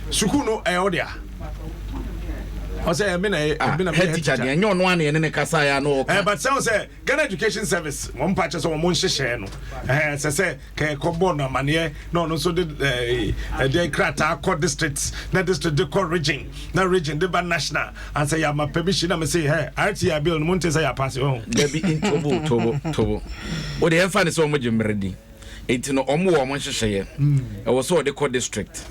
Sukuu no ɛyɛ wo dea? Ɔsɛ ɛmi na ɛyɛ ɛmi na mi yɛ head teacher deɛ ɛnyɛ ɔno ara na yɛne ne kasa yɛ ano ɔka. Ɛɛ but sɛ sɛ Ghana Education Service wɔn mpa kyɛ sɛ wɔn nhyehyɛɛ no ɛɛ sɛ sɛ kɛ ɛkɔ bɔ no amaneɛ na ɔno nso de ɛɛ ɛdeɛ krataa kɔ district na district de kɔ region na region de ba national ansa yɛ ama permission na mi se hɛ RTI bill no mo nte sɛ yɛ apaase ɔho. Dabi ntobo tobo tobo o de yɛn fa ne sɛ wɔn gye mmerɛ di. Enti no wɔn wɔ wɔn nhyehyɛeɛ. Ɛwɔ sɛ wɔde kɔ district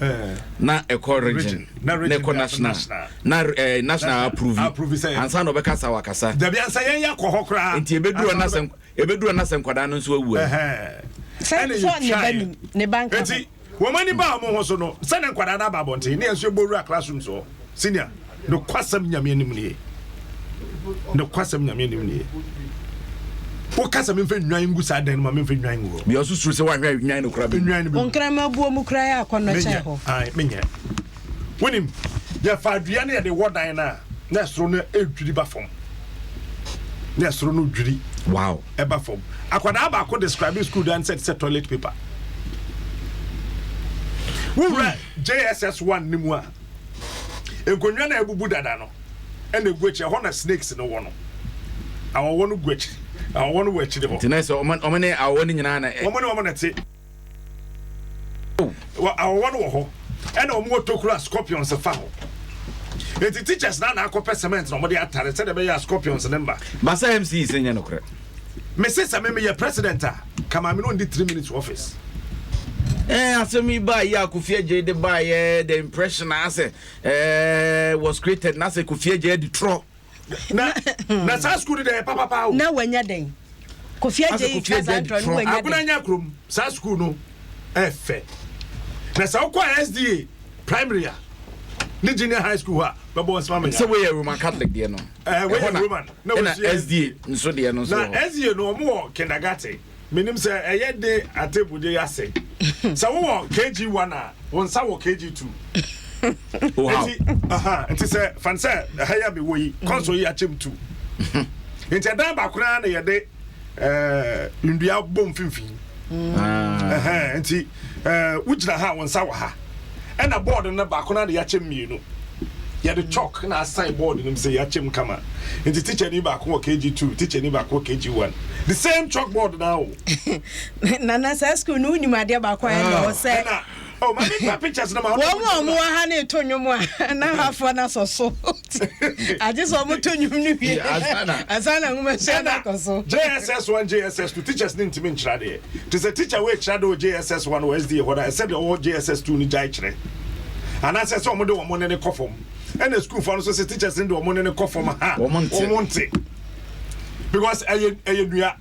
na ɛkɔ region na ɛkɔ national na eh, national approve ansa na ɔbɛkasa wakasa. Dabi ansa yɛn yɛ akɔ hɔ koraa. Nti ebeduru ɔna sɛ ebeduru ɔna sɛ nkwadaa no nso awu ɛ. Sɛ sɛ ne ba nim ne ba nka ho. Wɔn ani baa wɔn ho so no, sɛnea nkwadaa no aba abɔnten, ne yɛn nso yɛbɔ wura classrooms hɔ. Senior, nokwasɛm Nyame anim nie. Nokwasɛm Nyame anim nie. Woka sɛ memfa nnwan ngu saa dan no mu a, memfa nnwan ngu hɔ. Bia ɔso suro sɛ woahwɛ nnwan no kora bɛwu. Nnwan no bɛwu. Wo nkraman buo mu koraa yɛ akɔnnɔ kyɛn hɔ. Menyɛ, menyɛ. Wonim, yɛfa dua no yɛde wɔ dan no a, na ɛsoro no ɛredwiri ba fam. Na ɛsoro no dwiri. Wow. Ɛba fam. Akwadaa baako describe school dan sɛ sɛ toilet paper. Wowura hmm. JSS 1 no mu a, nkonnwa no a abubu dada no ɛna egu akyi ɛhɔ na snakes no wɔ no. Awɔwɔ no gu akyi. Awɔwɔ no wɔ akyiri hɔ. Nti na sɛ ɔmo ne awɔwɔ no nyinaa na. Wɔn ne wɔn na ɛte. Awɔwɔ no wɔ hɔ ɛna wɔn wɔ tokuro a scorpions fa hɔ. Eti teachers na na akɔpɛ cement na wɔde atare sɛdeɛ ɛbɛyɛ a scorpions ne mba. Basa MC sɛ nyɛ nokorɛ. Mese sɛ me meyɛ president a ka maame no ndi 3 minutes office. Eh, asɛm yi baa yi a Kofi Adjei de baeɛ, the impression asɛ eh, was created na sɛ Kofi Adjei adi torɔ. Na na saa school no deɛ papapa o. Na wanya dɛn? Kofi Adjei twa saa ntorɔ no wanya dɛn? Agona nya kurom saa school no ɛfɛ. Na sɛ wokɔ SDA primary a ne junior high school hɔ a bɛbɔ nsɛm ama. Sɛ woyɛ Roman Catholic deɛ no. Ɛɛ woyɛ Roman. Na ɛna SDA nso deɛ no nso wɔ hɔ. Na SDA no wɔn wɔ kindergarten. Menim sɛ ɛyɛ de atebu de ase. Sɛ wowɔ KG1 a, wo nsa wɔ KG2. Wow. Nti, aha, nti sɛ fan sɛ ɛha yi a mewɔ yi, console yi akyɛm tu. Nti ɛdan baako naa na yɛde ɛɛ nnua bɔ mfimfini. Ah. Nti ɛɛ wogyina ha a wo nsa wɔ ha. Ɛna board no baako naa na yɛakyɛm mmienu. Yɛde chalk na asan board no mu sɛ yɛakyɛm kama. Nti teacher ni baako wɔ KG2, teacher ni baako wɔ KG1. The same chalk board na o. Nana saa school no wonim adeɛ baako a ɛna wɔ sɛ. Ɛna oh ma mi pa pictures na ma. Wɔn a wɔn wɔ ha na eto nnwom a na hafoɔ no asɔ so. Agye sɛ wɔn to nnwom no wie. Ansa na nwoma sua no akɔ so. JSS 1 JSS 2 teachers ne ntumi nkyerɛ adeɛ. Te sɛ teacher wei kyerɛ adeɛ wɔ JSS 1 wɔ SDA hɔ na ɛsɛ deɛ ɔwɔ JSS 2 no gyae kyerɛ. Anaasɛ sɛ wɔn de wɔn ne ne kɔ fam. Ɛna sukuufoɔ no nso sɛ teachers no de wɔn ne ne kɔ fam ha. Wɔn nte. Wɔn nte. Because ɛyɛ ɛyɛ nua.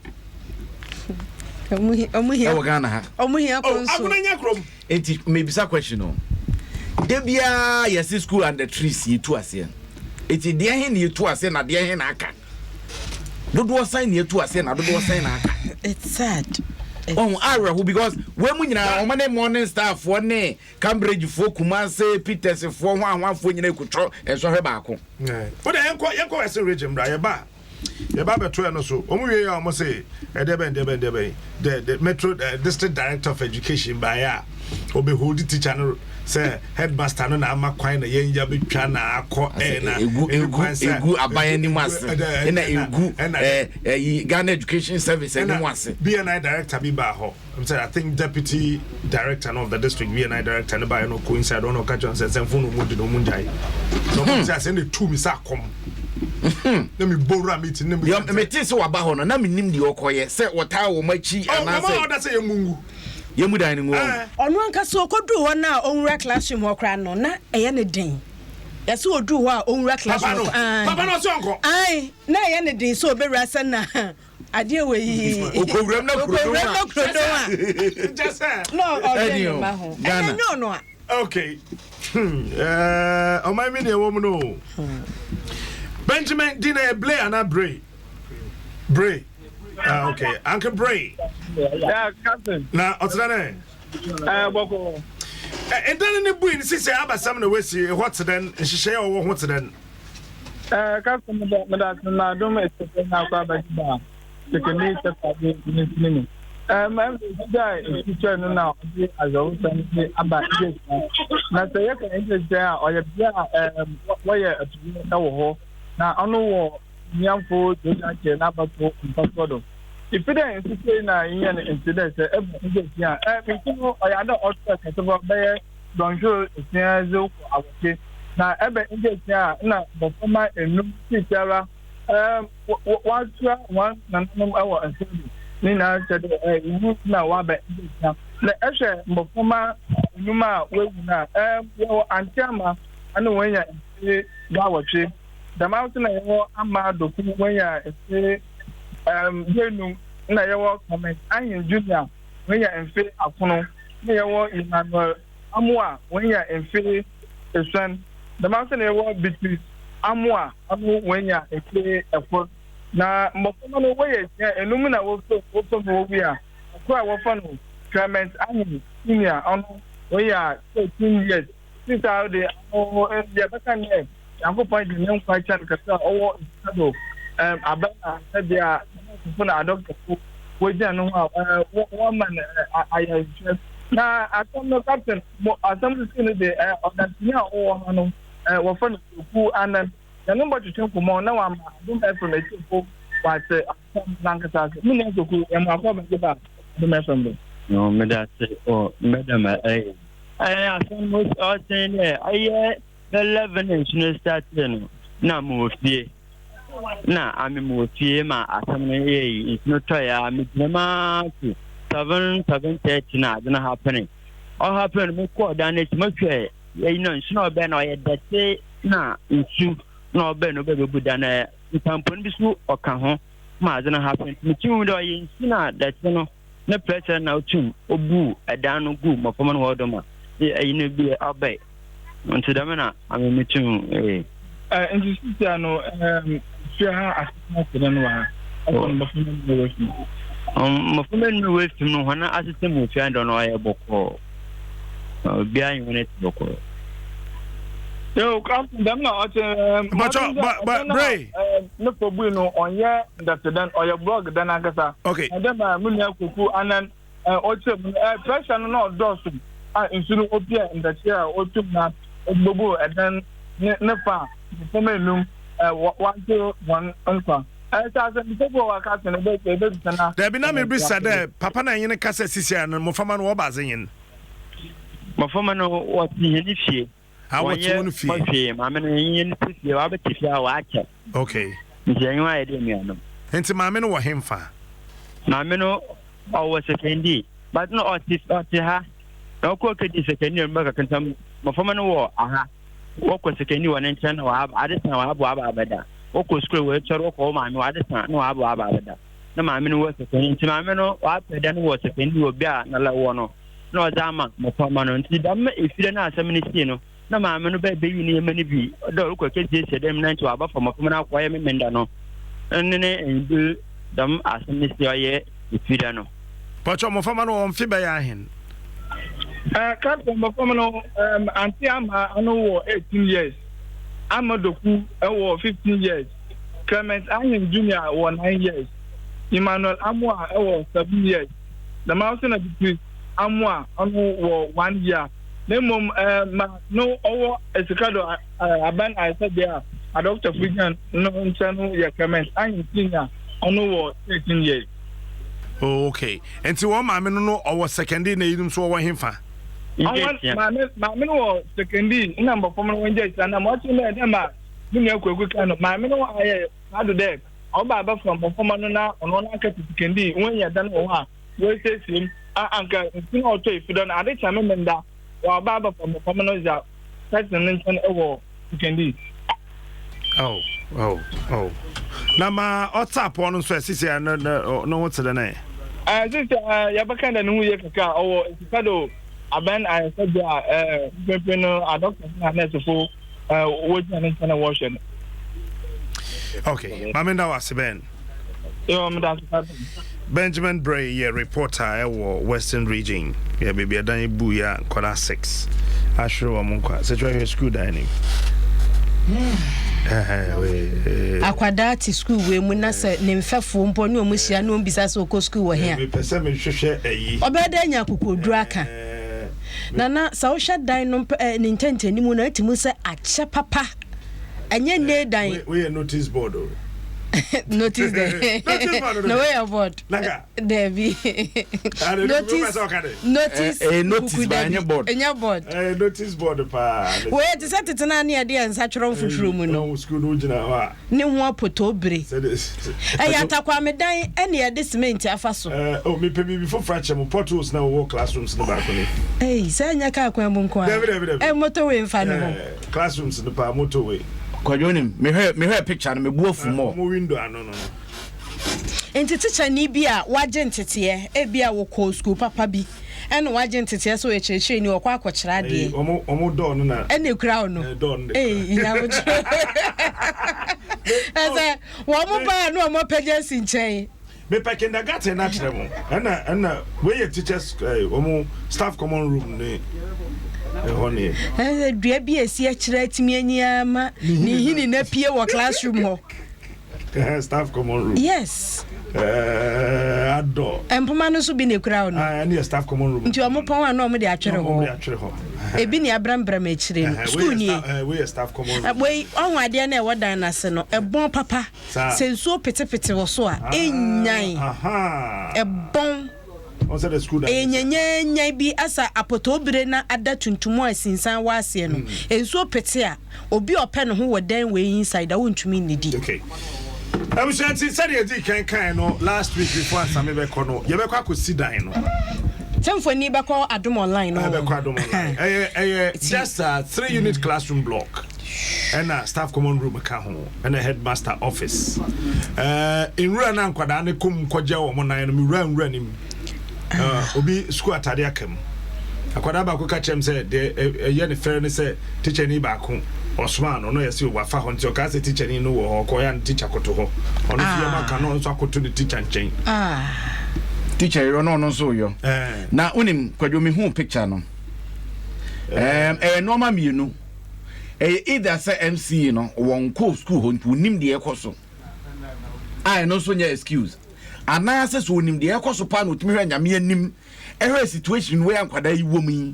Ɔmo hia. Ɛwɔ Ghana ha. Ɔmo hia Oh, kɔnso. Agona nya kurom. Enti mebisa question o. Da biara yɛse school under trees yɛtu aseɛ. Enti deɛ he na yɛtu aseɛ na deɛ he na aka? Dodoɔ sɛn na yɛtu aseɛ na dodoɔ sɛn na aka? It's sad. Ɔho awerɛho because wɔn mu nyinaa wɔn ne morning star foɔ ne Cambridge foɔ Kumase Peters foɔ ho ahoafoɔ nyinaa ekotwɔ nsɔhwɛ baako. Wode yɛnkɔ yɛnkɔ Western region bra yɛba yɛba bɛto ɛno so wɔn wie a wɔn se ɛdeɛ bɛn deɛ bɛn deɛ bɛn the the metro uh, district director of education baeɛ a ɔbɛ hold teacher no sɛ headmaster no na ama kwan na yɛn ya bɛtwa na akɔ ɛɛ na egu egu egu aban anim ase ɛna egu ɛɛ ɛyi Ghana Education Service anim ase. BNI director bi baa hɔ. Sɛ I think deputy director no of the district BNI director no baeɛ no ɔkɔ inside ɔna ɔka kyerɛ sɛ nsɛmfo no ɔmu di no ɔmu ngyae sɛ ɔmu nti asɛ na ɛtu me sɛ akɔm na mebɔ wura meeting na mete mete sɛ waba hɔ no na menim deɛ ɔkɔyɛ sɛ wɔtaa wɔn akyi anaasɛ ɔma ɔda sɛ yɛmmu ngu yɛmu dan no ngu wɔn ɔno ankasa ɔkɔduru hɔ no a ɔnwura classroom hɔ koraa no na ɛyɛ ne den yɛsɛ ɔduru hɔ a ɔnwura classroom hɔ papa no ɔsɛ ɔnkɔ na ɛyɛ ne den sɛ ɔbɛwura sɛ na adeɛ wɔ yi okowuram na okowuram na kurodon a na ɔdwe ne mma ho ɛnɛ nyɛ ɔno a. Okay ɔman mi deɛ wɔ mu no Benjamin di na yɛ Blay ana Bray Bray ah okay Uncle Bray. Yeah, cousin. Na ɔtena dɛ. Ɛɛ bɔkɔ. Ɛdan ne bui ne sisi abasɛm na wasi ɛhɔ te dɛn nhyehyɛe a ɔwɔ ho te dɛn. Ɛɛ kasa meda meda ase na adom ɛsɛ na akɔ abɛgye ba sekeni sɛfade ne nsini mu. Ɛm sɛ nsukyerɛ no na ɔde awerɛhosɛm de aba Nkyɛnkyɛn. Na sɛ yɛka nkyɛnkyɛn a, ɔyɛ bea a wɔyɛ atuo wɔ hɔ. Na ɔno wɔ Nyiamfo Jodankyɛ n'abatow mpɔsoɔ do. Ifi dɛ nsukyerɛ yi na yenya no ntsi dɛ sɛ eba nkyɛnkyɛn a, nsu no ɔyɛ ade a ɔtrɛ kɛse paa bɛyɛ dɔnhwer esia dze kɔ awɔtwe. Na ɛba nkyɛnkyɛn a, nna mboframba enum seseiara wɔasoa hɔn nananom wɔ nsa do. Ne nyinaa kyerɛ dɛ hɔn na wɔaba nkyɛnkyɛn. Na ehwɛ mboframba enum a woewu no a, yɛwɔ Auntie Ama, ɔno oenya mfe duawɔtwe. Dɛm ara so na yɛwɔ Ama Doku, oenya mfe duenum. Nna yɛwɔ Clement Ahen Junior, oenya mfe akron. Nna yɛwɔ Emmanuel Amoah, oenya mfe esuon. Dɛm ara so na yɛwɔ Beatrice Amoah, ɔno oenya mfe kor. Na mboframba no wɔyɛ esia, enum na wɔfa mu wowui a, kor a wɔfrɛ no Clement Ahen Senior, ɔno oenya 13 years. Seseiara de, ɔno yɛbɛka no dɛ Nyankopɔn dze ne nkwa kyɛ no kɛse a ɔwɔ nsa do aber na sɛbea nɛɛsefo na adɔktafo wogyina no ho a wɔma no ayarhwɛ. Na asɛm no, Captain, mo asɛm sesei no dze, ɔdanseni a ɔwɔ ha no, wɔfrɛ no Kweku Annan. Yɛne no bɔtwetwe nkɔmbɔ na ɔama Adom FM etsiefo wɔatse asɛm nankasa ase. Mo nua Kweku, yɛma wo akɔaba dze ba Adom FM do. No, meda ase wɔ mbɛda ma ɛyɛ. Ɛyɛ asɛm no ɔsen dɛ ɛyɛ 11 nsu no startee no na mowɔ fie na ame mowɔ fie ma asɛm no yɛ yi nsu no tɔe a megyina mu ara to 7 7:30 na ade no hapene ɔhapene no mekɔɔ dan no akyi mehwɛ yɛyi no nsu na ɔbɛn na ɔyɛ dɛte na nsu na ɔbɛn no ɔbɛbɛbu dan no ntampɔn bi so ɔka ho ma ade no hapene metumi hu dɛ ɔyɛ nsu na dɛte no ne prɛsɛ na otum obuu dan no guu mboframba no hɔn do ma ayi no bi ɔbae. Ntsi dɛm na ame mutum ee. Ntsi sisia no fie ha asetsena tse dɛn wɔ ha? Ɔfa mboframba no wɔ fie. Mboframba no wɔ fie no hɔn asetsena mu wɔ fie ha dɛ no ɔyɛ bɔkɔɔ. Obiara nye hɔn tse bɔkɔɔ. Yo, Captain, dɛm na ɔtse. Bàtchɔ, ba ba Bray. Ne fɔ bui no ɔnyɛ ndɛtse dan, ɔyɛ blɔg dan ankasa. Okay. Na dɛm a mo nua Koku Anan ɔkyerɛ mu no, pressure no na ɔdɔɔso a nsu no opia ndɛtse a otum na obobu ɛdan ne ne fa a mboframba enum wɔagye hɔn nkwa. Sɛ asɛmbisa bi wɔ hɔ a Captain ebebisa na. Dabi na mebisa dɛ papa na nye no kasa sisi a no mboframba no wɔba adze nyen. Mboframba no wɔtse hɛn fie. Ah, wɔtse hɔn fie. Wɔnyɛ hwee, maame no nye no tse fie, ɔabɛtse fie a ɔakyɛr. Okay. Ntsi yɛnye hɔn ayɛ dɛ enuanom. Ntsi maame no wɔ henfa? Maame no ɔwɔ Sekondi, but no ɔtse ɔtse ha. Na ɔkɔɔ kedii Sekondi no bɛka kɛntɛm, mboframba no wɔ aha. Wɔkɔ Sekondi wɔ ne nkyɛn na wɔaba, adze sa a wɔaba wɔaba abɛda. Wɔkɔ skuul woetuar wɔkɔ hɔ maame hɔ adze sa na wɔaba wɔaba abɛda. Na maame no wɔ Sekondi ntsi maame no ɔapɛ dan wɔ Sekondi wɔ bea a nala wɔ no. na ɔdze ama mboframba no. Ntsi dɛm efir no a asɛm no sii no, na maame no beyi ne ndzɛmba no bi dɛ ɔrokɔ ekesiesie dan mu na nkyɛ ɔabɛfa mboframba no akɔ ɔyɛ Memenda no ne ne enyimber dɛm asɛm no sii ɔyɛ Efida no. Pacho, mboframba no wɔwɔ mfe bɛyɛ ahen? Eh, Captain, mboframba no, um, Auntie Ama ano wɔ 18 years, Ama Doku wɔ 15 years, Clement Ahen Junior wɔ 9 years, Emmanuel Amoah wɔ 7 years. Dɛm ara so na Beatrice Amoah ɔno wɔ one year na mmom ma no ɔwɔ Esikado aban ayaresabea a adɔktafo gyina no nkyɛn no yɛ Clement Ahen Senior ɔno wɔ 13 years. Oh, okay. Nti wɔn maame no no ɔwɔ sekɛndi na eyinom nso ɔwɔ hefa? Ɔwɔ maame maame no wɔ sekɛndi na mbɔfra no wɔn gye ahyia na ma ɔkyerɛ dɛ dɛ ma me nua Kwaku kan no maame no ayɛ n'ado dɛ Ɔba abɛfa mboframba no na ɔno n'ankasa Sekendii woenya dan wɔ hɔ a woesiesie mu a anka nsu no a ɔtɔ efi do no ade kye a Memenda ɔaba abɛfa mboframba no dze akɛtsena ne nkyɛn wɔ Sekendii. Oh, oh, oh. Na ma ɔtse apɔw no nso ɛ, sisi a no, no, no ho tse dɛn ɛ? Eh, sisi a yɛbɛka dɛ no ho ye kakra, ɔwɔ Esifado aban ayarsabea a eh, mprempren no adɔktafo na anɛɛsefo wogyina ne nkyɛn na wɔrehwɛ no. Okay, maame nda wase Ben. Benjamin Bray yɛ reporter ɛwɔ Western Region yɛ baabi ɛdan bu yɛ a nkwadaa 6 ahwere wɔn nkwa sɛ kyerɛ hwɛ school dan nim. Akwadaa te sukuu wei mu na sɛ ne mfɛfoɔ mpo ne wɔn hyia ne wɔn bisa sɛ ɔkɔ sukuu wɔ he a, Mepɛ sɛ mehwehwɛ ayi. Ɔbɛyɛ dɛ anya akokoɔduro aka. Nana, sɛ wohwɛ dan no ne ntɛntɛni mu no, atumi sɛ akyɛ papa. Ɛnyɛ nne dan. Wei yɛ notice board o. Notice dɛ. Notice board Na wei yɛ board. Naka. Dabi. Notice notice. Eh, notice ba ɛnyɛ board. Ɛnyɛ board. Eh, notice board paa. Wei te sɛ tete na ne yɛde yɛn nsa twerɛ mfuturo mu no. Sukuu no gyina hɔ a. Ne ho apotɔ bire. Ɛyɛ atakwamedan ɛne yɛde cement afa so. Eh, oh, mepɛ biribi foforɔ akyɛ mo potholes na wɔwɔ classrooms no baako ni. Ei, sɛ ɛnyɛ kaa kwan mu nko a. Dabi dabi dabi. Eh, motorway mfa ne ho. Classrooms no paa motorway. Kwadwo nim, mehwɛ mehwɛ picture no me bu afu mɔ. Ɔmo window ano no. Nti tikyani bi a wagye nteteɛ, ebia wɔkɔɔ sukuu papa bi, ɛna wagye nteteɛ sɛ ɔyɛ kyerɛkyerɛni, ɔkɔ akɔkyerɛ adeɛ. Ɔmo ɔmo dɔɔ no na. Ɛna ekura wo no. Dɔɔ no. Ee, nyabotrɛ. Ɛsɛ wɔn baa na wɔn apagya si nkyɛn. Mepɛ kindergarten no akyerɛ mo. Ɛna ɛna wei yɛ teachers ɛɛ wɔn staff common room ne ɛhɔ ne. Ɛsɛ dua bi a esi akyerɛ atumi anyi ama ne nhini na pie wɔ classroom hɔ. Staff common room. Yes. Ɛɛ adɔ. Mpoma no nso bi na ekura wo no. Ah, ɛne yɛ staff common room. Nti wɔn pɔn a na wɔn de atwere hɔ. Wɔn de atwere hɔ. Ebi ni abrambram akyire no. School nie. Wei yɛ staff common room. Wei ɔho adeɛ na ɛwɔ dan n'ase no ɛbɔn papa. Sɛ nsuo petepete wɔ so a ɛnyan. Ɛbɔn. Ɛyɛ nyanyanyan bi asa apɔtɔbire na ada tuntum a sinsan wɔ aseɛ no. Nsuo pete a, obi a ɔpɛ ne ho wɔ dan wei inside a wontumi nnidi. Okay. Abusua nti sɛdeɛ yɛdii kan kae no last week before ansa mebɛkɔ no yɛbɛkɔ akɔsi dan no. Sɛ mfoni bɛkɔ Adom Online no. Ɛbɛkɔ Adom Online. Ɛyɛ ɛyɛ just a three unit classroom block ɛna staff common room ka ho ɛna headmaster office. Ɛɛ nwura na nkwadaa ne kɔm kɔgya wɔn nan no mewura nwura no mu. Obi sukuu atade aka mu. Akwadaa baako ka kyerɛ m sɛ deɛ ɛyɛ ne fɛrɛ ne sɛ tikyani baako ɔsomaa no na ɔyɛ sɛ wafa hɔ nti ɔkaa sɛ tikyani no wɔ hɔ ɔkɔɔ a ne tikya koto hɔ ɔno nso yɛm aka na ɔno nso akoto ne tikya nkyɛn. Tikya yɔ na ɔno nso yɔ. Na wonim Kwadwo mehu picture no ɛyɛ nneɛma mmienu ɛyɛ either sɛ MC no wɔn kɔɔ sukuu hɔ nti wɔnim deɛ ɛkɔ so a ɛno nso nyɛ excuse anaasɛ sɛ onim deɛ ɛkɔ so paa na otumi hwɛ Nyame anim ɛhwɛ situation wei a nkwadaa yi wɔ mu yi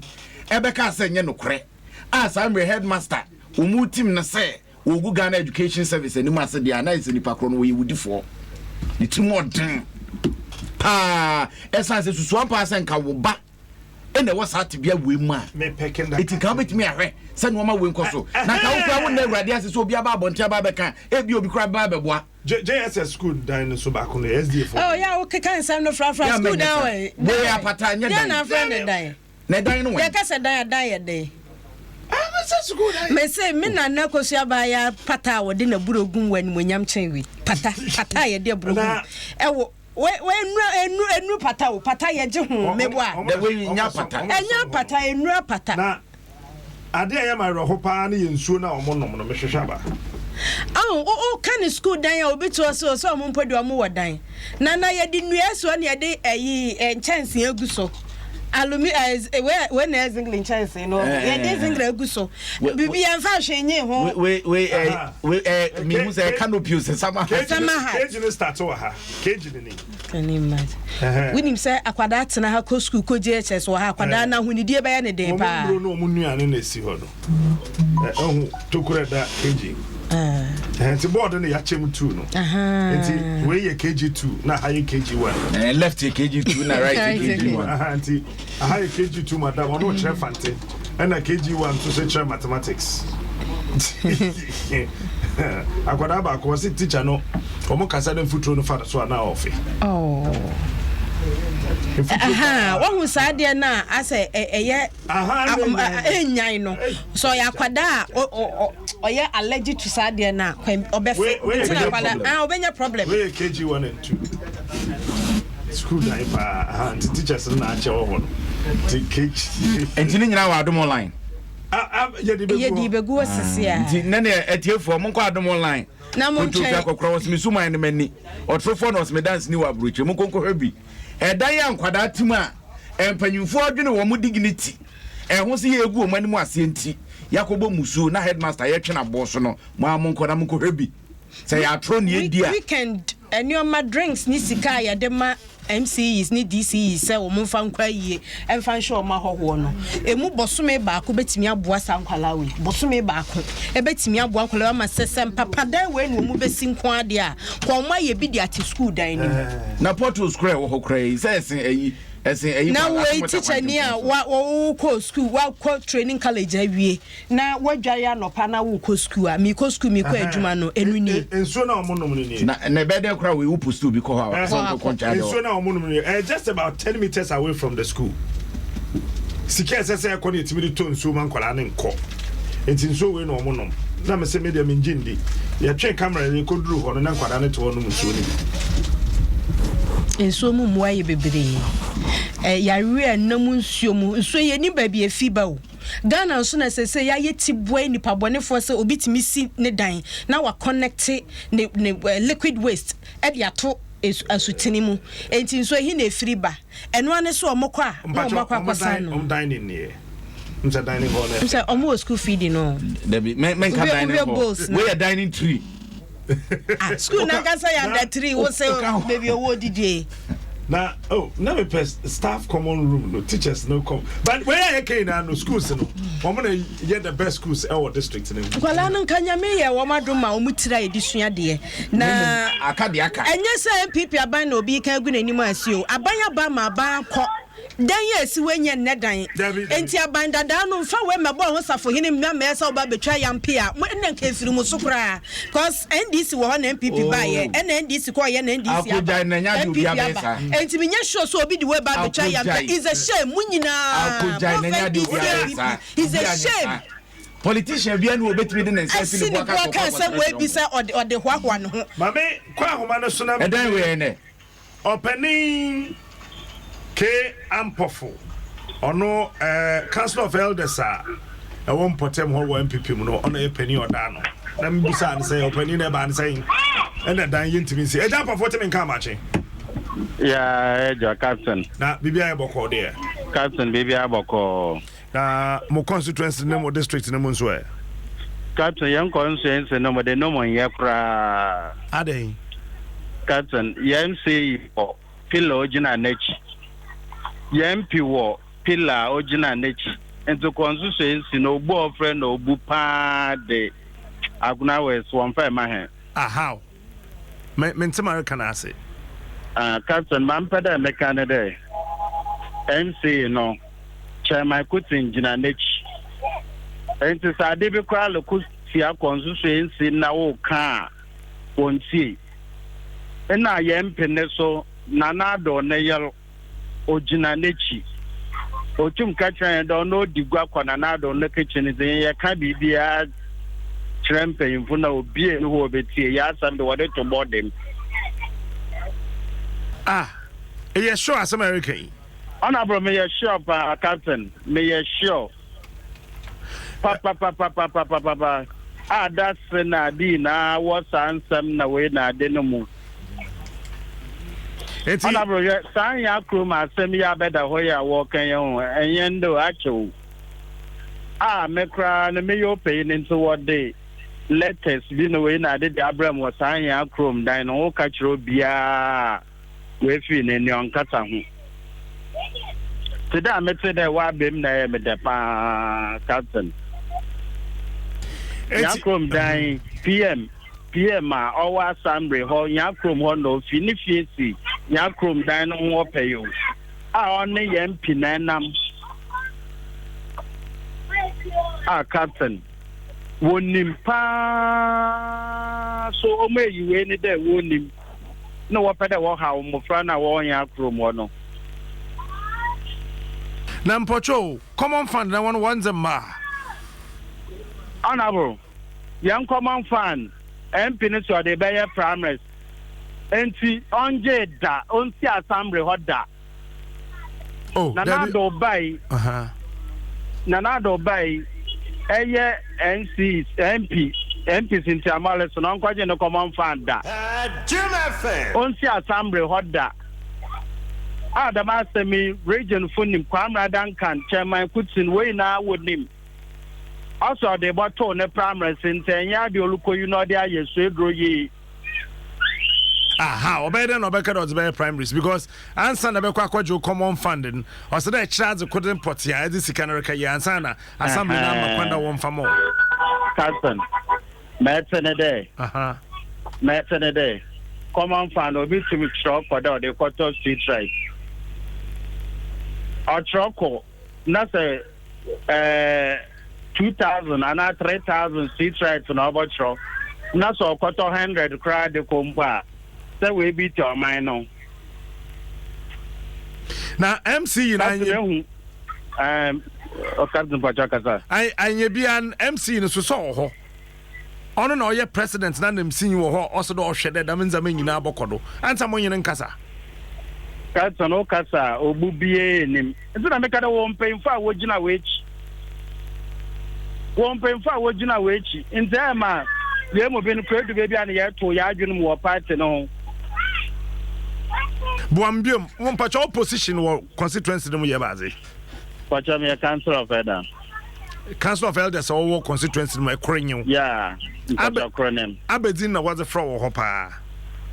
ɛbɛka sɛ nyɛ nokorɛ a saa mmerɛ headmaster wɔn tim no sɛ wɔgu Ghana Education Service anim ase deɛ a na ɛsɛ nipa korɔ no wɔyɛ wudifoɔ ne tirim ɔden paa ɛsan sɛ susua paa sɛ nka wo ba ɛna ɛwɔ saa tebea wei mu a ɛti nka wobɛtumi ahwɛ sɛ nneɛma wei nkɔ so na nka wo koraa wo nna awurade ase sɛ obi aba abɔnten aba abɛka ebi obi koraa bɛba abɛboa. JSS school dan no so baako no SDA fo. Oh, ya wo keka nsɛm no frafra school dan wɔ. Wei apata nyɛ dan. Na afra ne dan. Na dan no wɔ. Yɛ kasa dan adan yɛ den. Mese me nana kosua baa ya pata a wɔde na buro gum wɔ animonyam kyɛn wi. Pata pata a yɛde aburo gum. Ɛwɔ we we enura enu enu pata o pata yɛgye ho meboa. Da wei nya pata. Ɛnya pata enura pata. Na ade a ɛyɛ ma awerɛho paa ne yɛ nsuo no a wɔn nom no mehwehwɛ aba. Ahu wo wo ka ne sukuu dan a obi te hɔ sɛ ɔsɛ ɔmo mpo deɛ ɔmo wɔ dan na na yɛde nnua asi hɔ na yɛde ɛyi nkyɛnsee agu so alumi ɛɛ wei wei na ɛyɛ zingli nkyɛnsee no yɛde zingli agu so bibi yɛn fa hwee nye ho. Wei wei ɛɛ wei ɛɛ mihu sɛ canopy sɛ sama hat. Sama hat. Keji ne start wɔ ha. Keji ne ni. Can you imagine? Wonim sɛ akwadaa tena ha kɔ sukuu kɔ JHS wɔ ha akwadaa no ahonidie bɛyɛ ne den paa. Wɔn nnuro ne wɔn nnuane na esi hɔ no. Ɛho tokuro ɛda KG. Nti bɔɔdo no yɛakyɛ mu two no. Nti wei yɛ KG two na ha yɛ KG one. Left yɛ KG two na right yɛ KG one. Nti aha yɛ KG two madam ɔno kyerɛ fante ɛna KG one nso so kyerɛ mathematics. Akwadaa baako ɔsi teacher no wɔn kasa ne mfuturo no fa no so a na ɔfe. Wahu saa adeɛ no a asɛ ɛyɛ ɛnyan no sɛ ɔyɛ akwadaa a ɔyɛ allergic to saa adeɛ no a ɔbɛfe ntina akwadaa ah ɔbɛnya problem. Wei yɛ KG one and two school dan paa nti teachers no na akyɛ wɔ hɔ no nti KG. Nti ne nyinaa wɔ Adom online. Yɛde bɛgu hɔ sisi a. Nti nɛ deɛ atiefoɔ monkɔ Adom online. Na mo nkyɛn. Kotofi akɔkora wɔ simi suman no m'ani. Ɔtorofoɔ na ɔsimi danseni wɔ aburokyire. Monkɔ nkɔhwɛ bi. Ɛdan a nkwadaa te mu a mpanyinfoɔ adwene wɔn dignity ɛho sɛ yɛgu wɔn anim aseɛ nti. yɛakɔbɔ musuo na headmaster yɛtwe no aboɔ so no, mo ara monkɔ na monkɔhwɛ bi. Sɛ ɛyɛ atorɔ na ɛdi a. Weekend nneɛma, drinks ne sika a yɛde ma MCEs ne DCEs sɛ wɔn mfa nkɔ ayie mfa nhyɛ wɔn ahɔhoɔ no, ɛmu bɔsome baako bɛtumi aboa saa nkwadaa wei. Bɔsome baako ɛbɛtumi aboa nkwadaa ama sɛ sɛ mpapadan wei na wɔn bɛsi nko adeɛ a, kɔ wɔn ayɛ bi de ate sukuu dan no mu. Na potholes koraa ɛwɔ hɔ koraa yi sɛ ɛsen ayi ɛsen ayi Na wei teacher ni a wa wokɔ sukuu wakɔ training college awie Na woadware anɔpa na worekɔ sukuu a, merekɔ sukuu, merekɔ adwuma no, ɛno nie. Nsuo no a wɔnom no nie. Na na ɛbɛyɛ dɛn koraa wei wo post obi kɔ hɔ a sɛ ɔnkɔkɔ nkyɛn Nsuo no a wɔnom no nie. Ɛyɛ just about 10 meters away from the school. Sika a ɛsɛ sɛ ɛkɔ no yɛtumi de tɔ nsuo ma nkwadaa no nkɔ. Nti nsuo wei na wɔnom. Na mese me deɛ mengye ndi. Yɛtwee camera no yɛkɔduruu hɔ no na nkwadaa no te hɔ nom nsuo no bi. Nsuo mu mmoa yɛ bebree. Yareɛ a ɛnam nsuo mu. Nsuo yi yɛnnim baabi a ɛfi ba o. Ghana nso na seesei yɛayɛ tiboa yi nipa bɔnefoɔ sɛ obi tumi si ne dan na wa connect ne ne liquid waste de ato asutene mu enti nso ehi na efiri ba ɛno ara ne sɛ wɔn kɔ a na wɔn akɔ akɔsan no. Mpakyɛ wɔn dining nie sɛ dining hall no. Sɛ wɔn wɔ school feeding no. Dabi mɛ mɛ nka dining hall wei yɛ dining tree. Ah, school nankasa yɛ under tree wo sɛ baabi ɔwɔ didie. Na oh na me pɛ staff common room no teachers no come but wei a yɛka nyinaa no schools no wɔn na yɛ the best schools ɛwɔ district no mu. Nkwadaa no nka Nyame yɛ wɔn adom ma wɔn tiri a yɛde sua adeɛ na aka deɛ aka. Ɛnyɛ sɛ NPP aban na obi ka agu n'anim ase o, aban aba ma aban akɔ. Dan yi a esi hɔ yi nyɛ nnɛ dan. Enti aban dadaa no mfa wei mmɛbɔ ho safohene mma mmɛyɛ sɛ woba abɛtwa yampe a, mo ɛnna nka ɛfiri mo so koraa. Cause NDC wɔ hɔ na NPP baeɛ, ɛnna NDC kɔeɛ na NDC aba, NPP aba. Enti menyɛ sure sɛ obi de wei ba abɛtwa yampe a, it's a shame, mo nyinaa, both NDC and NPP, it's a shame. Politician biara ni obetumi de ne nsa asi ne bo aka sɛ ɔkɔ akɔsrɛsrɛ bi sɛ ɔde hoahoa ne ho. Maame kɔ ahoma no so na. Ɛdan wei ɛnɛ. Ɔpanin K. Ampofo, ɔno eh, Council of Elders a ɛwɔ mpɔtam hɔ wɔ NPP mu no, ɔno yɛ panin ɔda ano. Na mebisaa no sɛ, ɔpanin na ɛbaa no sɛn? Ɛna dan yɛntumi nsi. Agya Ampofo, wote me nka amakye? Yeah, agya, Captain. Na biribiara yɛ bɔkɔɔ deɛ? Captain, biribiara bɔkɔɔ. Na mo constituency ne mo district no mu nso ɛ? Captain, yɛn constituency no mo de no mo nyɛ koraa. Adɛn? Captain, yɛn MC yi wɔ pillar ogyina n'akyi. Yɛn MP wɔ pillar ogyina n'akyi. Nti constituency no obu a ɔfrɛ no obu paa de Agona West wɔmfa ɛma hɛn. Ah, how? Me mente ma reka no ase. Ah, Captain, ma mpɛ dɛ meka ne dɛ, MC no, Chairman Kutin gyina n'ekyi. Ntsi sɛ ade bi koraa roko tsia constituency na woka a, wonntsie. Nna hɛn mpene so, Nana Addo ne yer, ogyina n'ekyi. Otum ka kyerɛ hɛn dɛ ɔno odi gua kɔ Nana Addo no kitchen dze hɛn yɛka biribiara kyerɛ mpanyimfo no a obiara nnyi hɔ a obetsie hɛn asɛm de wɔdze to bɔɔde mu. Ah, eyɛ sure asɛm a ereka yi? Honourable, meyɛ sure paa, Captain, meyɛ sure papapapapapapapa a da se na ade nyinaa wɔ saa nsɛm na wei na ade no mu. Enti. Honourable, hwɛ, saa Anyaa kurom asɛm yi abɛda hɔ yi a wɔreka yi ho, ɛnyɛ ndɛ o, akyɛ o. A me koraa no meyɛ ɔpanyin nti wɔde letters bi na wei na ade de abrɛ me wɔ saa Anyaa kurom dan no ho, woka kyerɛ obiara a, Oefir no, nea ɔnnkasa ho. Tse dɛ a metse dɛ wɔaba mu na ɛyɛ me dɛ paa, Captain. Nyakrom dan, PM, PM a ɔwɔ Assembly hɔ, Nyakrom hɔ na ofi. Ne fie si Nyakrom dan no ho hɔ pɛɛ o, a ɔne yɛn MP na ɛnam. Ah, Captain, wonim paa. So wɔn eyi wei ne dɛ wonim. na wɔpɛ dɛ wɔhaw mbofra no a wɔwɔ hɛn akurow mu hɔ no. Na mpɔkyɛw o, common fund na hɔn wɔnndze mma a? Honourable, yɛn common fund, MP no se ɔde bɛyɛ primaries, ntsi ɔnngyee da, onnsi assembly hɔ da. Oh, Nana dabi. Addo bae, Aha. Nana Addo bae, ɛyɛ NC, MP, MP Cynthia Morrison, ɔnkɔgye ne common fund da. Ɔnsi assembly hɔ da. A dɛm asɛm yi, region fo nim, Kwamina Duncan, Chairman Kutsin, wɔn nyinaa wɔnim. Ɔse ɔde bɔtoo ne primaries ntsi ɛnnyɛ ade olukoyi na ɔde ayɛ sueduro yie. Aha, ɔbɛyɛ dɛn na ɔbɛka dɛ ɔdze bɛyɛ primaries because ansa na ɛbɛkɔ akɔgye wo common fund no, ɔsɛ dɛ ɛkyerɛ adze kor ne pɔtee a ɛdze sika no rekɛyɛ ansa na assembly no ama kwan dɛ wɔmfa ma wo. Captain, ma ɛtse ne dɛ, ma ɛtse ne dɛ, common fund obi tum kyerɛw kɔ dɛ ɔde kɔtɔ street light. Ɔkyerɛw kɔ na sɛ ɛɛ 2000 anaa 3000 street light na ɔbɔkyerɛw na sɛ ɔkɔtɔ 100 koraa de kɔ mpo a, sɛ oebi tse ɔman no. Na MC yi na nye. Ehu ɛɛm ɔkasa mpatsɔ kasa. Anyɛ bia MC no so sɛ ɔwɔ hɔ. Ɔno na ɔyɛ president na namsinyi wɔ hɔ a ɔsɛ dɛ ɔhwɛ dɛ dɛm ndzɛmba nyina bɔkɔ do ansa mo nye no nkasa. Kasa no wokasa a obu biara nnim. Ntsi na meka dɛ wɔwɔ mpanyimfo a wogyina w'ekyi. Wɔwɔ mpanyimfo a wogyina w'ekyi. Ntsi ɛma hɛn mu binom koraa edu beebi a na yɛtow hɛn adwen mu wɔ party no ho. Boa me biom, mpakyɛ wo position wɔ constituency no mu yɛ ebɛadze? Mpakyɛ meyɛ council of elder. Council of elders a wɔwɔ constituency no mu ɛkor nye wo? Yeah, mpakyɛ kor ne m. Abɛdzin na wɔdze frɛ wɔ hɔ paa?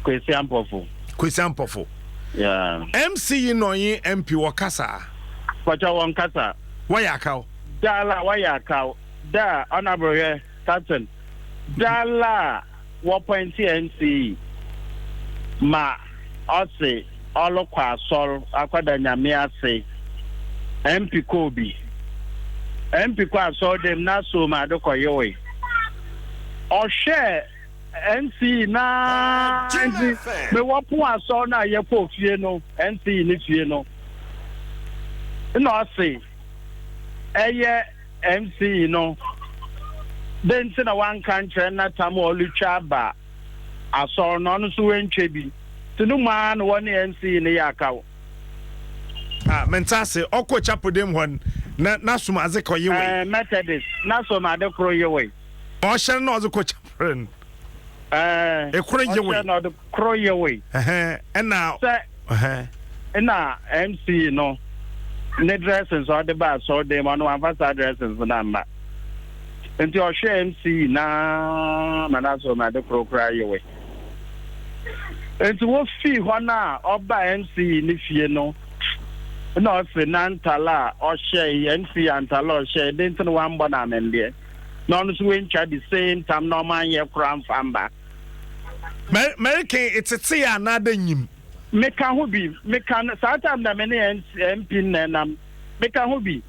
Kwesi Ampɔfo. Kwesi Ampɔfo. Yeah. MC yi na ɔnye MP wɔ kasa a? Mpakyɛ wɔn kasa. Wɔyɛ akaw? Daala wɔyɛ akaw. Da honourable hwɛ captain. Daala wɔpɔinte MC yi ma ɔse ɔrokɔ asɔr akɔda Nyame ase. MP kɔɔ bi. MP kɔ asɔr dɛm na som ade kɔyewee. Ɔhwɛɛ MC na ntsi mewɔ pon asɔr no a yɛkɔɔ fie no, MC ne fie no, nna ɔse ɛyɛ MC no, dɛn ntsi na ɔannka annkyerɛ no na tam a ɔrotwa aba asɔr no, ɔno so oenntwa bi? Ntsi no mu ara na wɔne MC no yɛ akaw. Ah, menntse ase. Ɔkɔɔ chapel dɛm hɔ no, na n'asom adze kɔ yewee. Ɛɛ, Methodist, n'asom adze kor yewee. Ma ɔhyɛ no na ɔdze kɔ chapel no. Ɛɛ, Ekor yewee. ɔhyɛ no ɔdze kor yewee. Ɛhɛn, ɛna. Sɛ. Ɛhɛn. Nna MC no ne dressings a ɔde ba asɔrdan mu, ɔno ɔammfa saa dressings no amma. Ntsi ɔhwɛɛ MC no ara ma n'asɔr ade kor koraa yewee. Ntsi wofii hɔ no a ɔbaa MC ne fie no, nna ɔse n'antar a ɔhyɛe, MC antar a ɔhyɛe, dɛn ntsi na ɔammbɔ no amembeɛ, na ɔno so oenntwa the same tam na ɔmannyɛ kor ammfa ammba. Mary Kay etsetsee anaadɛ nyim? Meka ho bi, meka no, saa time na me ne MP no na ɛnam, meka ho bi.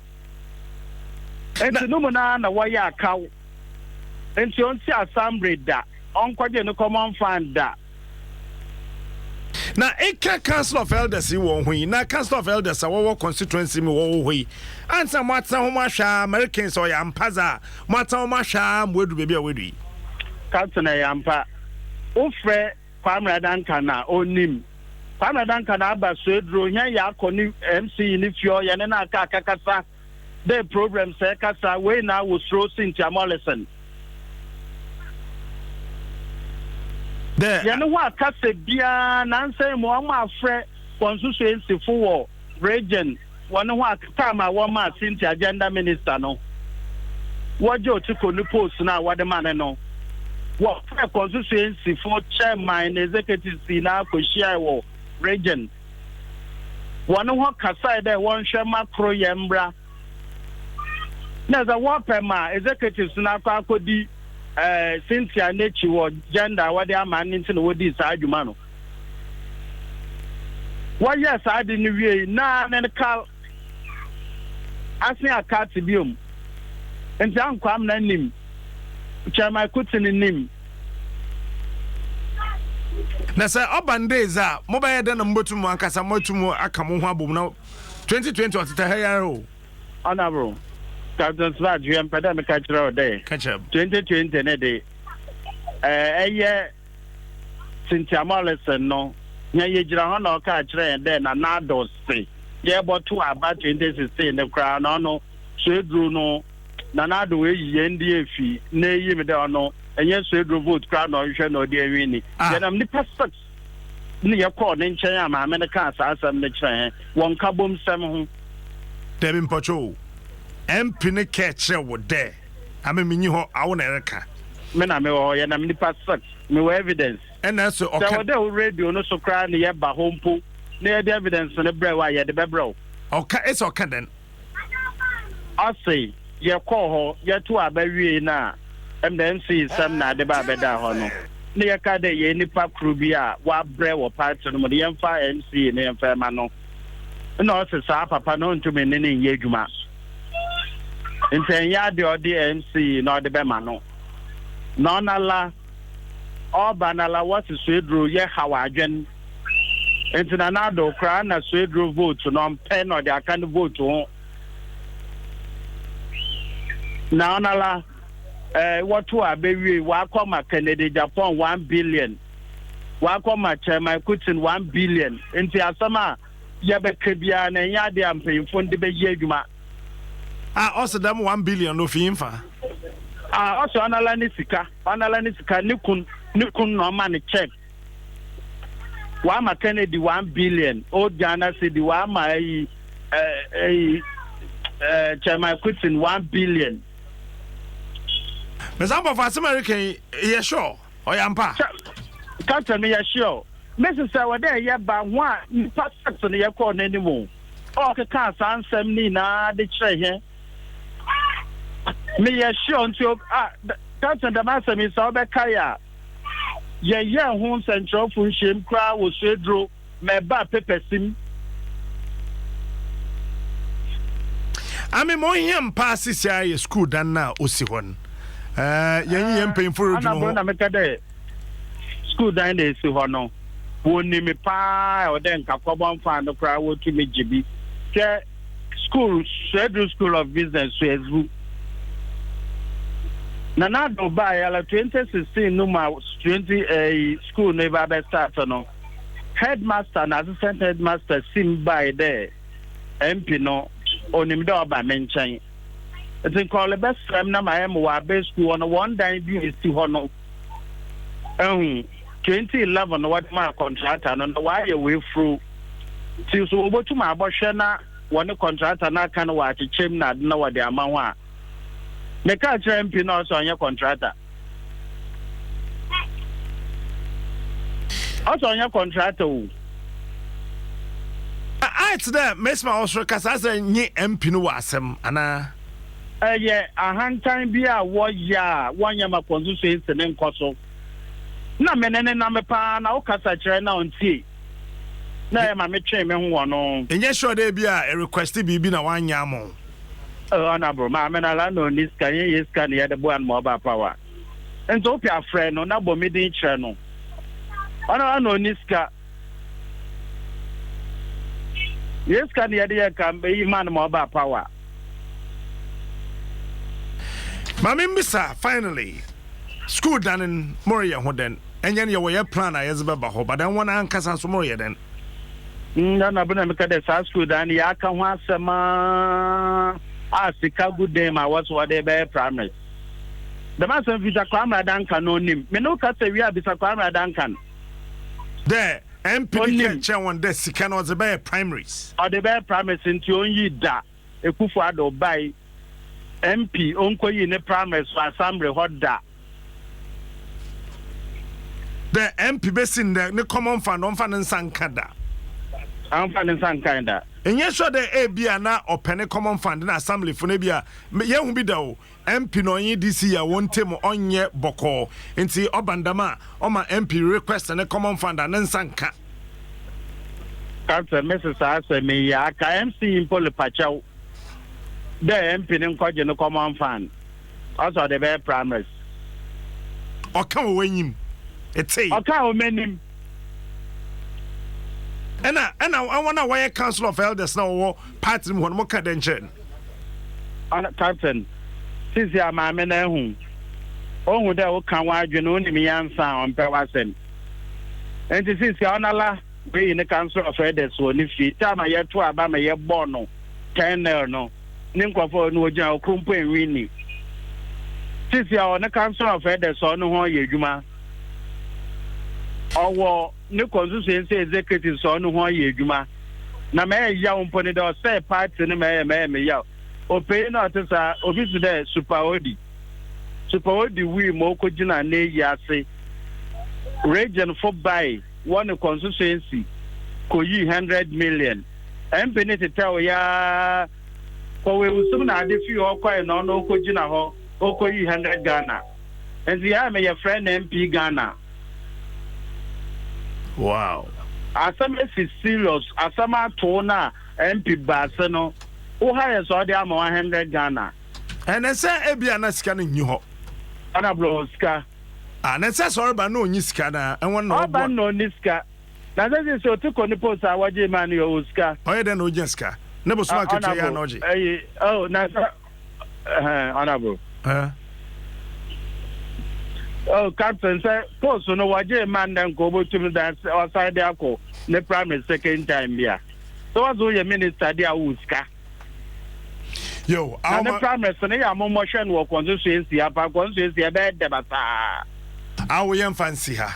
Nti no mu no ara na wɔyɛ akaw. Nti ɔnsi assembly da, ɔnkɔgye ne common fund da. Na eka Council of Elders yi wɔ ho yi, na Council of Elders a wɔwɔ constituency mu wɔwɔ hɔ yi, ansa moatena ho moahwɛ ara, Mary Kay sɛ ɔyɛ ampa dza a, moatena ho moahwɛ ara ma oedu beebi a oedu yi. Captain ɛyɛ ampa. Wofrɛ Kwame Duncan a ɔnnim. Kwame Duncan aba Sueduro hɛn yɛakɔ ne MC ne fie hɔ yɛne no aka akakasa dɛ problem sɛ kasa wei na wosuro Cynthia Mollison. Dɛ. Yɛne ho akasa biara nansa yi mu ɔmo afrɛ constituency fo wɔ region wɔne ho ak time a wɔmaa Cynthia gender minister no wɔgye Otiko ne post no a wɔde ma no no wɔfrɛ constituency fo chairman ne executives nyinaa kɔhyiae wɔ region wɔne ho kasae dɛ wɔnhwɛ ma koroyɛ mbra na sɛ wɔpɛ ma executives no akɔ akɔdi eh, Cynthia n'akyi wɔ gender a wɔde ama no nti na wɔdii saa adwuma no. Wɔyɛɛ saa ade no wiei na ne kar asen akate biom. Nti Ankwamena nim, Chairman Kutsin nim. Na sɛ ɔba no dɛ dze a, mobɛyɛ dɛn na mubotum mo ankasa moetum aka moho abɔ mu na 2020 ɔtsetse ha yi ara o? Honourable Captain Smart, hwɛ mepɛ dɛ meka kyerɛ wo dɛ Ka kyerɛ me. 2020 ne de, ɛyɛ Cynthia Morrison no, hɛn yegyina hɔ na ɔkaa kyerɛɛ hɛn dɛ Nana Addo se yɛbɔtow aba 2016 no koraa na ɔno Swedru no Nana Addo oeyi hɛn din efi n'eyim dɛ ɔno nnyɛ Swedru vote koraa na ɔhwehwɛ na ɔde ewini. Ah. Yɛnam nyimpa six na yɛkɔɔ ne nkyɛn a maame no kaa saa asɛm no kyerɛɛ hɛn wɔ nkabomsɛm ho. Dabi mpɔkyɛw o, MP no kɛɛ kyerɛɛ wo dɛ. Ame menyi hɔ, awo na ɛreka. Me na mewɔ hɔ, yɛnam nnipa six, mewɔ evidence. Ɛna ɛsɛ ɔka. Sɛ wɔde wo radio no so koraa ne yɛba hɔ mpo na yɛde evidence no brɛ wo a, yɛde bɛbrɛ wo. Ɔka, ɛsɛ ɔka dɛn? Ɔse yɛkɔɔ hɔ, yɛtoo aba wiei no a, ɛmda MC nsɛm na ade ba bɛdaa hɔ no, na yɛkaa dɛ yɛn nipa kor bi a ɔabrɛ wɔ party no mu no, yɛmfa MC no yɛmfa mma no. Nna ɔse saa papa no onntum nne no nnyɛ edwuma, ntsi ɛnnyɛ ade a ɔde MC no ɔde bɛma no. Na ɔnoara ɔreba noara wɔse Sueduro yɛ haw adwen. Ntsi Nana Addo koraa na Sueduro vote no ɔmmpɛ na ɔde aka no vote ho. Na ɔnoara eh, wɔtoo aba wiei, wɔakɔ ma Kennedy Agyapong 1 billion, wɔakɔ ma Chairman Kutin 1 billion. Ntsi asɛm a yɛbɛka biara no ɛnyɛ ade a mpanyimfo no de bɛyɛ adwuma. A ɔse dɛm 1 billion no ofi nyimfa? A ɔse ɔnoara ne sika, ɔnoara ne sika, ne kun na ɔma no check. Wama Kennedy 1 billion old Ghana cedi, wama ayi ɛyi Chairman Kutin 1 billion. Mr. Ampofo, asɛm a ɛreka yi, yɛ sure ɔyɛ ampa? Captain, yɛ sure. Mrs. Sɛ wɔde ɛyɛ ba ho a, nipa six no yɛkɔɔ n'anim o, ɔkeka saa nsɛm ne nyinaa de kyerɛ hɛn. Meyɛ sure nti o, ah, Captain, dɛm asɛm yi sɛ ɔbɛka yɛ a, yɛyɛɛ ho nsɛnkyerɛwfo nhyiam koraa wɔ Sueduro ma ɛbaa paper sim. Ame ma ohia mpaa sisi a yɛ school dan no a osi hɔ no. Yɛnye yɛn mpanyimfo rodwene ho. Na meka dɛ school dan na esi hɔ no, wɔnim paa ɛwɔ dɛ nka kɔbɔ mfa no koraa wɔtumi gye bi. Hwɛ school, Sueduro School of Business, Sueduro. Nana Addo baa yɛla 2016 no mu a 20 school no ba bɛ start no, headmaster na assistant headmaster sim bae dɛ MP no onim dɛ ɔba me nkyɛn. Nti nka ɔrebɛsrɛ m na ma ɛm wɔ abɛ school hɔ no, wɔn dan bi a esi hɔ no ɛhu 2011 no wɔde maa contractor no na wɔayɛ wɔ efuro. Nti so wɔbɛtum abɔhwɛ na wɔne contractor no aka no wɔ akyekyɛm na ade na wɔde ama ho a, meka kyerɛ MP na ɔsɛ ɔnyɛ contractor. Ɔsɛ ɔnyɛ contractor o. Ayɛ te dɛ mesima ɔsoro kasa sɛ nye MP no wɔ asɛm anaa? Ɛyɛ ahantan bi a wɔyɛ a wɔnyɛ ma constituency ne nkɔ so. Na me ne ne nam paa na wokasa kyerɛ na ɔntie. Na ɛyɛ ma metwee me ho wɔ no. Ɛnyɛ sure dɛ bi a request biribi na wanyɛ ama wo. Honorable, maame na la na ɔni sika, yɛn yɛ sika na yɛde boa no ma ɔba power. Nti wopɛ afrɛ no na bɔ me din kyerɛ no. Ɔno na ɔni sika. Yɛ sika na yɛde yɛ ka yi ma no ma ɔba power. Maame mbisa, finally, school dan no moreyɛ ho dɛn? Ɛnyɛ no yɛwɔ yɛ plan a yɛdze bɛba hɔ, but then wɔn ankasa nso moreyɛ dɛn? Nna na meka dɛ saa school dan no yɛaka ho asɛm a a sika gu dan mu a wɔsɛ wɔde bɛyɛ primaries. Dɛm asɛm fita Kwame Adanka no onim. Me ne wo kasa wie a, bisa Kwame Adanka no. Dɛ MP bi ka kyerɛ wɔn dɛ sika no ɔdze bɛyɛ primaries. Ɔde bɛyɛ primaries nti onnyi da. Akufo Addo bae MP onkoyii ne primaries wɔ assembly hɔ da. Dɛ MP besi ndɛ ne common fund ɔmmfa ne nsa nka da. Ɔmmfa ne nsa nkae da. Nnyɛ sure dɛ ebia na ɔpɛ ne common fund na assembly fo no ebia yehu bi da o, MP na ɔnye DC a hɔn ntamu ɔnnyɛ bɔkɔɔ ntsi ɔba no dɛm a ɔma MP request ne common fund a ne nsa nka. Captain mese saa asɛm yi aka MC yi mpo lepakyɛw dɛ MP no nkɔgye no common fund ɔsɛ ɔde bɛyɛ primaries. Ɔka wɔ w'enyim, etsei. Ɔka wɔ m'enyim. Ɛna ɛna wɔn a wɔyɛ council of elders na wɔwɔ party mu hɔ no mo ka dɛn kyerɛ no? Captain, sisi a maame no ahu. Ohu dɛ woka w'adwen, onim nyansa a ɔmmpɛ w'asɛm. Ntsi sisi a ɔnala oeyi ne council of elders wɔ ne fie. Time a yɛtoo aba ma yɛbɔɔ no 10-0 no, ne nkorɔfo a ɔno wogyina hɔ kor mpo ennwinni. Sisi a ɔwɔ ne council of elders a ɔno hɔn yɛ edwuma. Ɔwɔ ne constituency executives a ɔno hɔn yɛ edwuma. Na ma ɛyɛ yaw mpo ne dɛ ɔsɛɛ party no ma ɛyɛ ma ɛyɛ me yaw. Ɔpanyin na ɔte saa, obi te dɛ Super Odi. Super odi wui ma okogyinaa n'eyi ase. Region fo bae wɔ ne constituency koyii hundred million. MP no tetɛwee ara kɔɔ ewusom na ade fii hɔ kɔe na ɔno okogyina hɔ okoyii hundred Ghana. Ntsi yɛa me yɛfrɛ no MP Ghana. Wow. Asɛm esi serious asɛm atow no a MP ba ase no wo highest a ɔde ama wo hundred Ghana. Ɛnɛ sɛ ebia na sika no nnyi hɔ. Ɔna bro ɔwɔ sika. Ah na sɛ sɛ ɔreba na onnyi sika na ɛwɔn na ɔboa. Ɔba na onni sika. Na sɛ sɛ ɔte kɔ ne post a wɔgye maa no yɛ ɔwɔ sika. Ɔyɛ dɛn na onya sika? Ne bosom akatua yi ara na ɔgye. Ɛyi oh na sɛ ɛhɛn honourable. Eh. Oh captain sɛ post no wɔgye maa no dɛ nka obotum da ɔsan de akɔ ne primary second time bi a. Sɛ wɔdze woyɛ minister de a wowɔ sika. Yo, Na ne primaries no yɛ a mommɔhwɛ no wɔ constituency apa constituency ɛbɛyɛ dɛ basaa. Awo yɛmfa nsi ha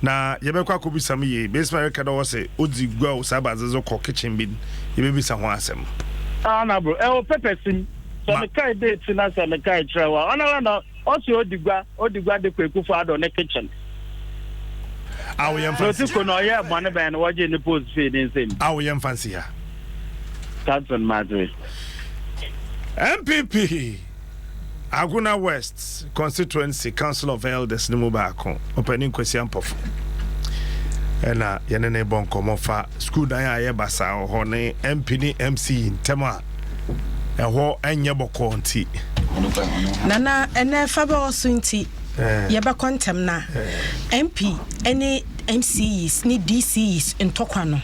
na yɛbɛkɔ akɔbisa mu yie. Besi ma reka dɛ ɔwɔ sɛ odzi gua o saa badze dze kɔ kitchen bi yɛbɛbisa ho asɛm. Honourable, ɛwɔ pɛpɛ sim. Sɛ mekae date na sɛ mekae kyerɛ wo a, ɔnoara na ɔse odi gua, odi gua de kɔ Akufo Addo ne kitchen. Awo yɛmfa nsi. Otiko na ɔyɛɛ bɔne bɛn na wɔgyee ne post fii ne nsam? Awo yɛmfa nsi ha. Samson Madze. NPP Agona West Constituency Council of Elders no mu baako, Ɔpanin Kwasi Ampofo, ɛna yɛne no rebɔ nkɔmmɔ fa sukuu dan a ɛyɛ basaa wɔ hɔ ne MP ne MC ntam a ɛhɔ nyɛ bɔkɔɔ nti. Nana, ɛnɛ fa bɛwɔ so nti yɛbɛkɔ ntɛm na MP ne MCEs ne DCEs ntɔkwa no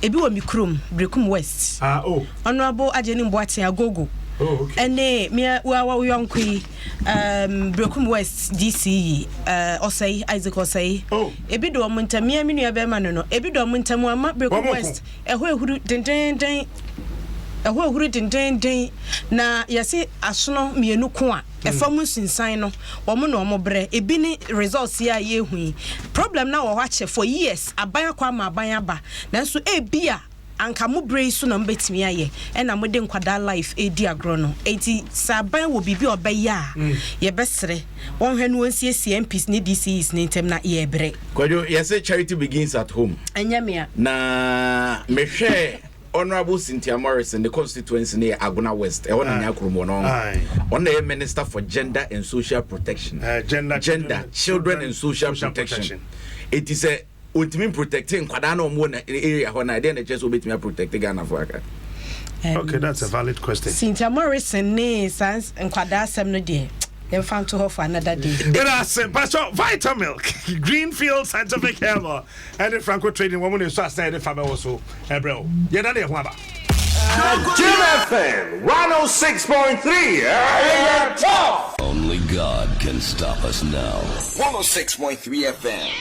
ebi wɔ me kurom Berekum West. Ah, oh. Honorable Agyenim Boateng Agogo. Oh, okay. Ɛne me wa wa yɔnko yi Berekum West DCE Ɔsɛe Isaac Ɔsɛe. Oh. Ebi de wɔn ntam mea me nua bɛrima no no ebi de wɔn ntam ama Berekum West ɛhɔ ehuru dendenden ɛhɔ ehuru dendenden na yɛse asono mmienu ko a ɛfam nsunsan no wɔn na wɔn brɛ ebi ne results yi a yɛrehu yi problem na wɔ hɔ akyɛ for years aban akɔ ama aban aba nanso ebi a anka mo berɛ yi so na mobɛtumi ayɛ ɛna mode nkwadaa life redi agorɔ no enti sɛ aban wɔ biribi a ɔbɛyɛ a yɛbɛsrɛ wɔnhwɛ no wɔnsiesie MPs ne DCEs no ntam na yɛrebrɛ. Kwadwo, yɛse charity begins at home. Ɛnyɛ mea. Na mehwɛɛ Honourable Cynthia Morrison ne constituency no yɛ Agona West, ɛhɔ na Nyakrom wɔ no. Ɔno na ɛyɛ Minister for Gender and Social Protection. Gender, Gender, Children and Social Protection. Eti sɛ ɔntumi mprotecte nkwadaa na wɔn wɔ na area hɔ na ɛdeɛ na ɛkyerɛ sɛ ɔbɛtumi aprotecte Ghanafoɔ aka. Okay, that's a valid question. Cynthia Morrison ne saa nkwadaa asɛm no deɛ yɛmfa nto hɔ for another day. Grace, Pastor Vitamilk, Greenfield Scientific Herbal, ɛne Franco Trading wɔn na ɛsɔ asɛn yɛde fa bɛwɔ so ɛbrɛ o. Yɛda ne ɛho aba. Jim FM 106.3 ɛyɛ tough. Only God can stop us now. 106.3 FM.